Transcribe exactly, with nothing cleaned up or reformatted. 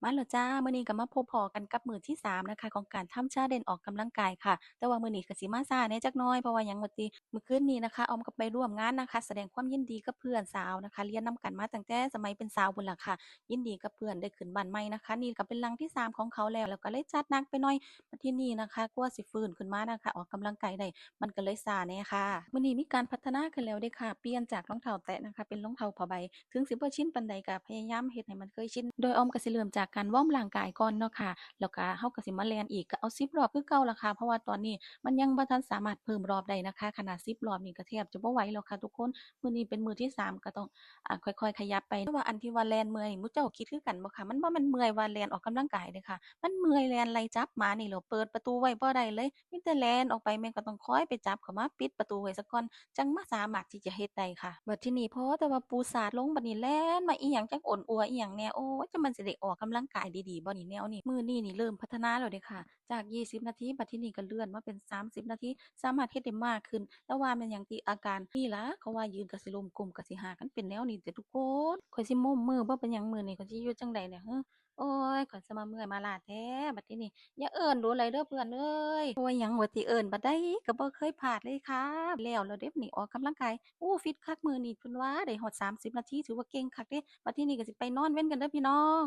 มาแล้วจ้า มื้อนี้ก็มาพบพ้อกันกับมื้อที่สามนะคะ ของการทำ challenge ออกกำลังกายค่ะ แต่ว่ามื้อนี้ก็สิมาช้าแหน่จักหน่อย เพราะว่าหยังว่าติ มื้อคืนนี้นะคะ ออมก็ไปร่วมงานนะคะ แสดงความยินดีกับเพื่อนสาวนะคะ เรียนนำกันมาตั้งแต่สมัยเป็นสาวพู้นล่ะค่ะ ยินดีกับเพื่อนได้ขึ้นบ้านใหม่นะคะ นี่ก็เป็นหลังที่สามของเขาแล้ว แล้วก็เลยจัดหนักไปหน่อย บัดทีนี้นะคะ กว่าสิฟื้นขึ้นมานะคะ ออกกำลังกายได้ มันก็เลยช้าแหน่ค่ะ มื้อนี้มีการพัฒนาขึ้นแล้วเด้อค่ะ เปลี่ยนจากรองเท้าแตะนะคะ เป็นรองเท้าผ้าใบ ถึงสิบ่ชินปานใดก็พยายามเฮ็ดให้มันเคยชิน โดยออมก็สิเริ่มจากการวอร์มร่างกายก่อนเนาะค่ะ แล้วก็เฮาก็สิมาแล่นอีก ก็เอาสิบรอบคือเก่าล่ะค่ะ เพราะว่าตอนนี้มันยังบ่ทันสามารถเพิ่มรอบได้นะคะ ขนาดสิบรอบนี่ก็แทบจะบ่ไหวแล้วค่ะทุกคน มื้อนี้เป็นมื้อที่สามก็ต้อง อ่า ค่อยๆขยับไป แต่ว่าอันที่ว่าแล่นเมื่อยนี่ หมู่เจ้าคิดคือกันบ่คะ มันบ่แม่นเมื่อยว่าแล่นออกกำลังกายเด้อค่ะ มันเมื่อยแล่นไล่จับหมานี่แหล้ว เปิดประตูไว้บ่ได้เลย มีแต่แล่นออกไป แม่ก็ต้องคอยไปจับเข้ามาปิดประตูไว้ซะก่อน จั่งมาสามารถที่จะเฮ็ดได้ค่ะ บัดทีนี้พอแต่ว่าปูสาดลง บัดนี้แล่นมาอีหยังจักอ่อนอัวอีหยังแหน่ โอ๊ย จั่งมันสิได้ออกกำลังกายดีๆบ่นี่แนวนี้ มื้อนี้นี่เริ่มพัฒนาแล้วเด้อค่ะ จากยี่สิบนาที บัดทีนี้ก็เลื่อนมาเป็นสามสิบนาที สามารถเฮ็ดได้มากขึ้น แต่ว่าแม่นหยังติ อาการนี่ล่ะ เขาว่ายืนก็สิล้ม ก้มก็สิหัก มันเป็นแนวนี้ติทุกคน ข้อยสิม้มมือบ่ เป็นหยังมื้อนี้ ข้อยสิอยู่จั่งใดเนี่ย ฮะ โอ๊ย ข้อยสมาเมื่อยมาล้าแท้ บัดทีนี้ อย่าเอิ้นดูหลายเด้อเพื่อนเอ้ย โอ๊ย หยังว่าติ เอิ้นบัดใดก็บ่เคยพลาดเลยค่ะ แล้ว แล้วเด้บัดนี้ ออกกำลังกาย โอ้ ฟิตคักมื้อนี้ เพิ่นว่าได้ฮอดสามสิบนาที ถือว่าเก่งคักเด้ บัดทีนี้ก็สิไปนอนเว็นกันเด้อพี่น้อง